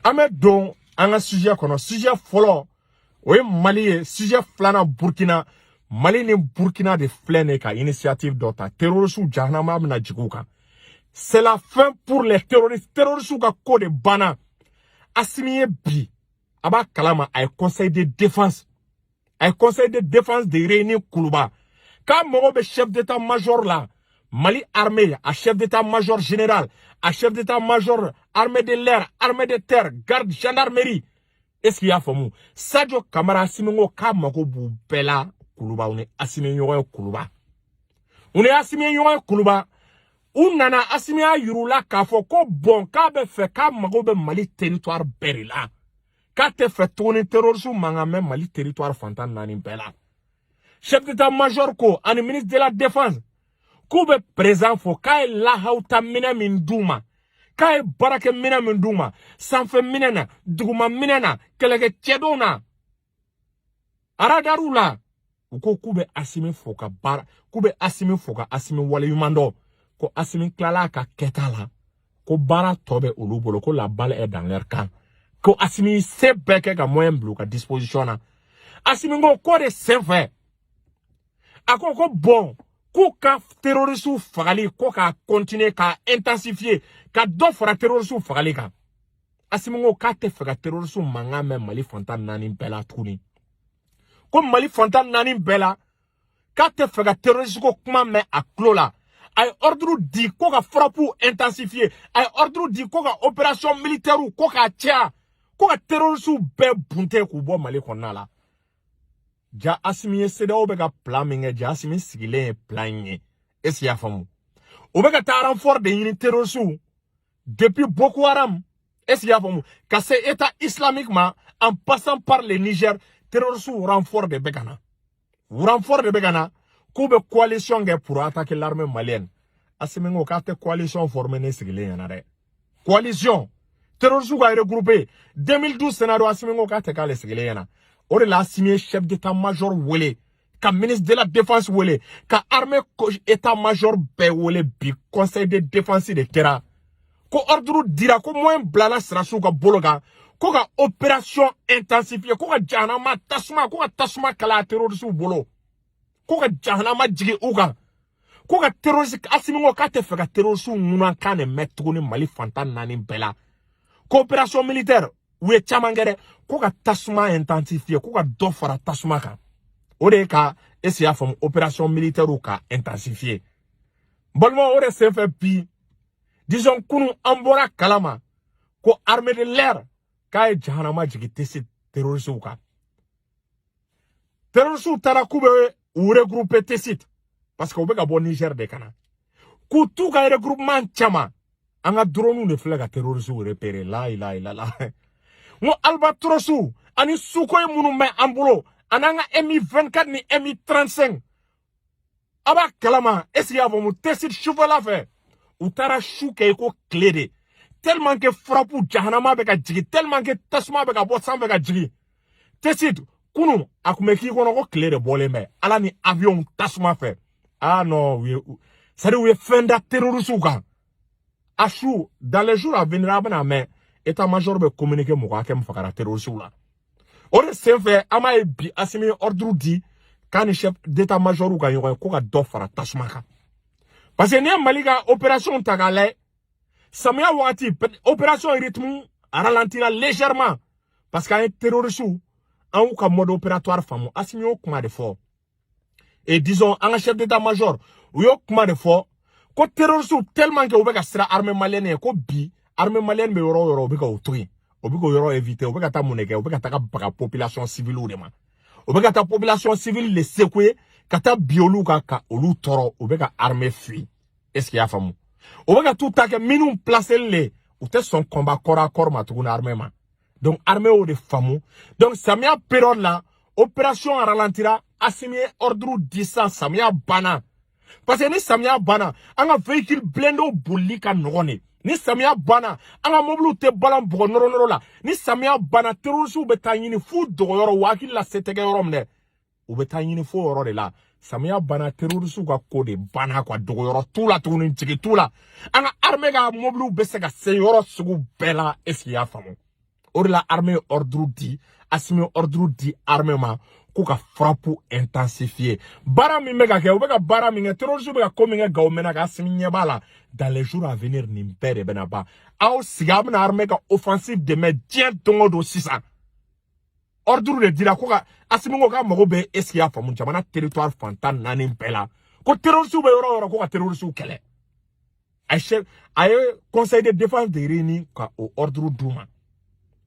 An bɛ don an ka sujet kɔnɔ. Sujet fɔlɔ, o ye Mali ye. Sujet filanan, Burkina. Mali ni Burkina de filɛ nin ye ka initiative dɔ ta. Terroristes, jahanama bɛna jigin u kan. C'est la fin pour les terroristes. Terroristes ka ko de banna. Assimi ye bi, a b'a kalama, a ye conseil de défense, a ye conseil de défense de réunir Kuluba, k'a mago bɛ chef d'état-major la. Mali armée, a chef d'état-major général, a chef d'état-major armée de l'air, armée de terre, garde, gendarmerie, est ce qu'il y'a faamu? Sadio Kamara, Assimi ko k'a mago b'u bɛɛ la Kuluba. U ni Assimi ɲɔgɔn ye Kuluba, u ni Assimi ye ɲɔgɔn ye Kuluba. U nana, Assimi y'a yir'u la k'a fɔ ko bon, k'a bɛ fɛ, k'a mago bɛ Mali territoire bɛɛ de la, k'a tɛ fɛ tuguni terroriste mankan mɛn Mali territoire fantan naani bɛɛ la. Chef d'état-major ko ani ministre de la Défense k'u bɛ président fo k'a ye lahawuta minɛ min d'u ma, k'a ye baarakɛ minɛ min d'u ma, sanfɛ minɛ na, duguma minɛ na, kɛlɛkɛ cɛdenw na, aradariw la. U ko k'u bɛ Assimi fo ka baara, k'u bɛ Assimi fo ka Assimi waleɲuman dɔn, ko Assimi tilala a ka kɛta la, ko baara tɔ bɛ olu bolo, ko la balle est dans leur camp, ko Assimi se bɛɛ kɛ ka moyen bila u ka disposition na. Assimi ko k'o de senfɛ, a ko ko bon, k'u ka terroriste fagali ko k'a continuer, k'a intensifier, ka dɔ fara terroriste fagali kan. Assimi ko k'a tɛ fɛ ka terroriste mankan mɛn Mali fantan naani bɛɛ la tuguni, ko Mali fantan naani bɛɛ la, k'a tɛ fɛ ka terroriste ko kuma mɛn a tulo la. A ye ordre di ko ka frappe intensifier, a ye ordre di ko ka opération militaire ko k'a caya, ko ka terroriste bɛɛ bunte k'u bɔ Mali kɔnɔna la. Ja Assimi ye, CEDEAO bɛ ka plan min kɛ, ja Assimi sigilen ye plan in ye. Est ce que i y'a faamu? U bɛ ka taa renfort de ɲini terroriste depuis Boko Haram, est ce que i y'a faamu, ka se État islamique ma, en passant par le Niger. Terroriste renfort de bɛ ka na, renfort de bɛ ka na, k'u bɛ coalition kɛ pour attaquer l'armée malienne. Assimi ko k'a tɛ coalition former ne sigilen ɲɛna dɛ. Coalition terroriste ka regrouper 2012 scénario, Assimi ko k'a tɛ k'ale sigilen ɲɛna. O de la, Assimi ye chef d'état-major wele, ka ministre de la Défense wele, ka armée état-major bɛɛ wele. Bi, conseil de défense de kɛra, ko ordre dira, ko moyen bilala sirasiw ka bolo kan, ko ka opération intensifier, ko ka jahanama tasuma, ko ka tasuma kalaya terroriste bolo, ko ka jahanama jigin u kan, ko ka terroriste. Assimi ko k'a tɛ fɛ ka terroriste ŋunankan de mɛn tuguni Mali fantan naani bɛɛ la. Coopération militaire, u ye caman kɛ dɛ, ko ka tasuma intensifier, ko ka dɔ fara tasuma kan. O de ye ka, est ce y'a faamu, opération militaire ka intensifier. N balimaw, o de senfɛ bi, disons kunu, an bɔra kalama ko armée de l'air k'a ye jahanama jigin tɛ terroriste kan. Terroriste taara k'u bɛ u regrouper Tessit, parce que u bɛ ka bɔ Niger de ka na, k'u t'u ka regroupement caman. An ka drone de filɛ ka terroriste repérer. La ilaha illallah! N ko Albatros ani Sukhoi minnu bɛ an bolo, ani an ka Mi 24 ni Mi 35, a b'a kalama, est ce que y'a faamu? Tessit sufɛla fɛ, u taara su kɛ i ko tile de, tellement que frappe jahanama bɛ ka jigin, tellement que tasuma bɛ ka bɔ sanfɛ ka jigin Tessit. Kunu, a kun bɛ k'i kɔnɔ ko tile de bɔlen bɛ ala ni avion tasuma fɛ. Ah non, u ye, c'est à dire u ye fɛn da terroriste kan. A su, dans les jours à venir, a bɛna mɛn état major bɛ communiquer mɔgɔ hakɛ min fagara terroriste la. O de senfɛ, an b'a ye bi, Assimi ye ordre di k'a ni chef d'état major ka ɲɔgɔn ye, ko ka dɔ fara tasuma kan, parce que n'i ye Mali ka opération ta k'a lajɛ, samiya wagati, opération rythme ralentira légèrement, parce que an ye terroriste, an y'u ka mode opératoire faamu. Assimi y'o kuma de fɔ, et disons an ka chef d'état major, u y'o kuma de fɔ, ko terroriste, tellement que u bɛ ka siran armée malienne ye, ko bi armée malienne bɛ yɔrɔ o yɔrɔ, u bɛ ka o to yen, u bɛ k'o yɔrɔ éviter. U bɛ ka taa mun de kɛ? U bɛ ka taga baga population civile de ma, u bɛ ka taa population civile de secouer, ka taa bi olu kan, ka olu tɔɔrɔ. U bɛ ka armée fuir, est ce que i y'a faamu? U bɛ ka t'u ta kɛ minnu placer le, u tɛ sɔn combat corps à corps ma tuguni armée ma. Donc armée y'o de faamu. Donc samiya période la, opération ralentira. Assimi ye ordre di sisan, samiya banna, parce que ni samiya banna, an ka véhicule blindé bolili ka nɔgɔn de. Ni samiya banna, an ka mobiliw tɛ balan bɔgɔ nɔrɔ nɔrɔ la. Ni samiya banna, terroriste bɛ taa ɲini f'u dogoyɔrɔ, u hakili la se tɛ kɛ yɔrɔ min dɛ, u bɛ taa ɲini fo yɔrɔ de la. Samiya banna, terroriste ka ko de banna quoi. Dogoyɔrɔ t'u la tuguni, jigi t'u la. An ka armée ka mobiliw bɛ se ka se yɔrɔ sugu bɛɛ la, est ce que i y'a faamu? O de la, armée ye ordre di, Assimi ye ordre di armée ma k'u ka frappe intensifier. Baara min bɛ ka kɛ, u bɛ ka baara min kɛ, terroriste bɛ ka ko min kɛ Gawo mɛnna ka Assimi ɲɛ b'a la. Dans les jours à venir, nin bɛɛ de bɛna ban. Aw sigi, aw bɛna armée ka offensive dɛmɛ diɲɛ don o don. Sisan ordre de dira ko ka Assimi ko k'a mago bɛ, est ce que y'a faamu, jamana territoire fan 14 bɛɛ la, ko terroriste bɛ yɔrɔ o yɔrɔ, ko ka terroriste kɛlɛ. A ye chef, a ye conseil de défense de réuni ka o ordre d'u ma,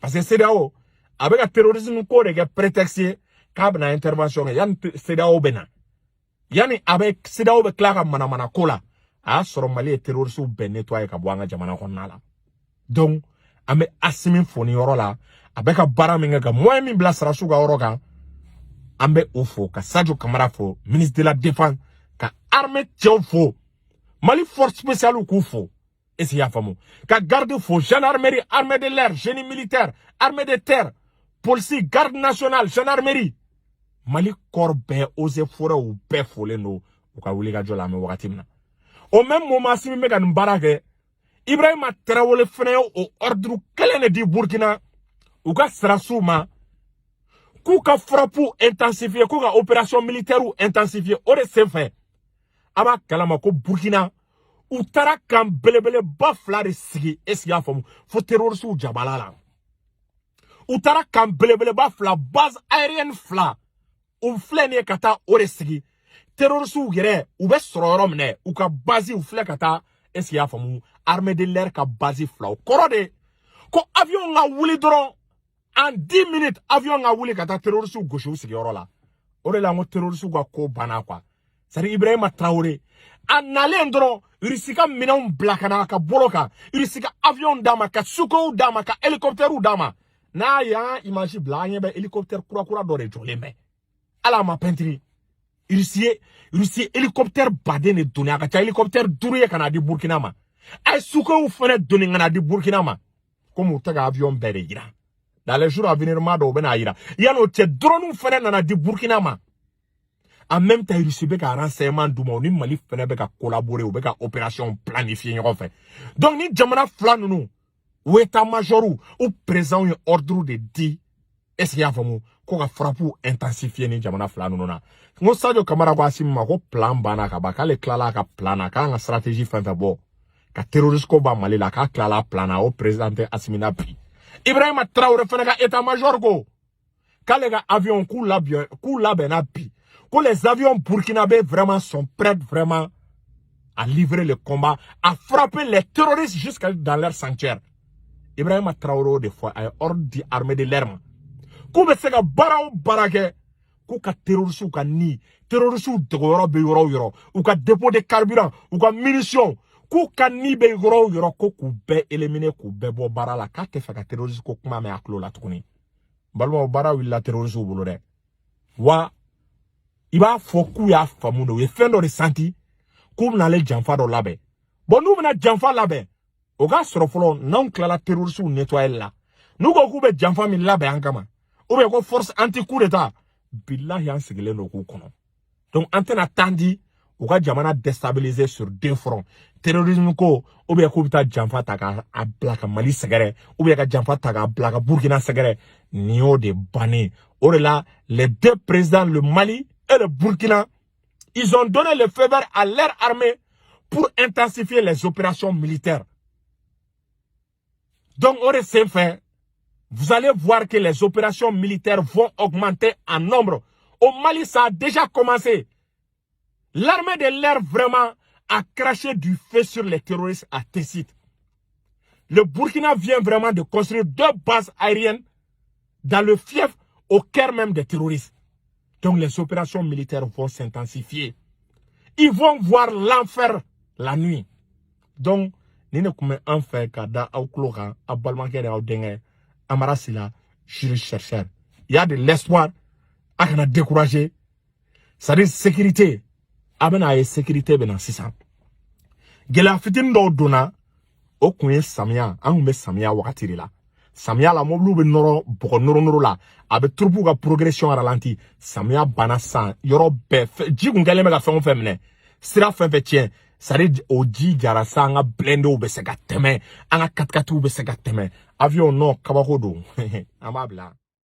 parce que CEDEAO a bɛ ka terrorisme ko de kɛ prétexte ye k'a bɛna intervention kɛ. Yanni CEDEAO bɛ na, yanni a bɛ CEDEAO bɛ tila ka manamana ko la, a y'a sɔrɔ Mali ye terroriste bɛɛ nettoyer ka bɔ an ka jamana kɔnɔna la. Donc an bɛ Assimi fo nin yɔrɔ la. A bɛ ka baara min kɛ, ka moyen min bila sɔrɔdasiw ka yɔrɔ kan, an bɛ o fo, ka Sadio Kamara fo, ministre de la Défense, ka armée cɛw fo, Mali force spéciale k'u fo, est ce que i y'a faamu, ka garde fo, gendarmerie, armée de l'air, génie militaire, armée de terre, police, garde nationale, gendarmerie, Mali corps bɛɛ, eaux et forêts, u bɛɛ folen don u ka wuli ka jɔ la. An bɛ wagati min na, au même moment Assimi bɛ ka nin baara kɛ, Ibrahima Traoré fana ye o ordre kelen de di Burkina u ka sɔrɔdasiw ma k'u ka frappe intensifier, k'u ka opération militaire intensifier. O de senfɛ, a b'a kalama ko Burkina u taara camp belebeleba fila de sigi, est ce que i y'a faamu, fo terroristew jabala la. U taara camp belebeleba fila, base aérienne fila, u filɛ nin ye ka taa o de sigi. Terroristew yɛrɛ u bɛ sɔrɔ yɔrɔ min na, u ka base, u filɛ ka taa, est ce que i y'a faamu, armée de l'air ka base fila. O kɔrɔ de ko avion ka wuli dɔrɔn, en 10 minutes avion ka wuli ka taa terroristew gosi u sigiyɔrɔ la. O de la n ko terroristew ka ko banna quoi. C'est à dire Ibrahima Traoré a nalen dɔrɔn, Irisi ka minɛnw bila ka na a ka bolo kan, Irisi ka avion d'a ma, ka Sukhoiw d'a ma, ka hélicoptère d'a ma. N'a y'an image bila, an ɲɛ bɛ hélicoptère kura kura dɔ de jɔlen bɛ, hali a ma peinture. Irisi ye hélicoptère baden de donni, a ka ca hélicoptère duuru ye, ka n'a di Burkina ma. A ye Sukhoiw fana donni ka n'a di Burkina ma. Komi u tɛ ka avion bɛɛ de yira, dans les jours à venir ma dɔw bɛ n'a yira. Yan'o cɛ, drone fana nana di Burkina ma. En même temps, Russie bɛ ka renseignement d'u ma, u ni Mali fana bɛ ka collaborer, u bɛ ka opération planifier ɲɔgɔn fɛ. Donc ni jamana fila ninnu, u état major, u président ye ordre de di, est ce que i y'a faamu, ko ka frappe intensifier ni jamana fila ninnu na. N ko Sadio Kamara ko Assimi ma ko plan banna ka ban, k'ale tilala a ka plan na, k'an ka stratégie fɛn fɛn bɔ ka terroriste ko ban Mali la, k'a tilala plan na, o président tɛ Assimi na bi. Ibrahima Traoré fana ka état major ko k'ale ka avion k'u labɛnna bi, ko les avions burkinabés vraiment sont prêts vraiment à livrer le combat, à frapper les terroristes jusqu'à dans leur sanctuaire. Ibrahima Traoré de fɔ, a ye ordre di armée de l'air ma k'u bɛ se ka baara o baara kɛ, k'u ka terroristes ka ni terroristes dogoyɔrɔ bɛ yɔrɔ o yɔrɔ, u ka dépôt de carburant, u ka munitions, k'u ka ni bɛ yɔrɔ o yɔrɔ, ko k'u bɛɛ éliminer, k'u bɛɛ bɔ baara la, k'a tɛ fɛ ka terroriste ko kuma mɛn a tulo la tuguni. Balimaw, baara wulila terroristes bolo dɛ. Wa i b'a fɔ k'u y'a faamu de, u ye fɛn dɔ de senti k'u bɛna ale janfa dɔ labɛn. Bon, n'u bɛna janfa labɛn, o k'a sɔrɔ fɔlɔ n'anw tilala terroristes nettoyer la. N'u ko k'u bɛ janfa min labɛn an kama, ou bien ko force anti coup d'état, bilahi, an sigilen don k'u kɔnɔ. Donc an tɛna temps di u ka jamana déstabiliser sur deux fronts, terrorisme ko, ou bien k'u bɛ taa janfa ta k'a bila ka Mali sɛgɛrɛ, ou bien ka janfa ta k'a bila ka Burkina sɛgɛrɛ. Nin y'o de bannen. O de la, les deux présidents, le Mali et le Burkina, ils ont donné le feu vert à leur armée pour intensifier les opérations militaires. Donc o de senfɛ, vous allez voir que les opérations militaires vont augmenter en nombre. Au Mali, ça a déjà commencé. L'armée de l'air vraiment a craché du feu sur les terroristes à Tessit. Le Burkina vient vraiment de construire deux bases aériennes dans le fief, au cœur même des terroristes. Donc les opérations militaires vont s'intensifier. Ils vont voir l'enfer la nuit. Donc, ni ne kun bɛ an fɛ ka da aw tulo kan, aw balimakɛ ni aw denkɛ Amara Sila, juriste chercheur. Il y a de l'espoir, a kana décourager. C'est-à-dire sécurité, a bɛna ye sécurité bɛ na sisan. Gɛlɛya fitinin dɔw donna, o kun ye samiya, an kun bɛ samiya wagati de la. Samiya la, mobiliw bɛ nɔrɔ bɔgɔ nɔrɔ nɔrɔ la, a bɛ troupew ka progression ralenti. Samiya banna san, yɔrɔ bɛɛ ji kun kɛlen bɛ ka fɛn o fɛn minɛ, sira fɛn fɛn tiɲɛ, c'est à dire o ji jara sa, an ka blindéw bɛ se ka tɛmɛ, an ka katikatiw bɛ se ka tɛmɛ. Avion, non, kabako don. An b'a bila.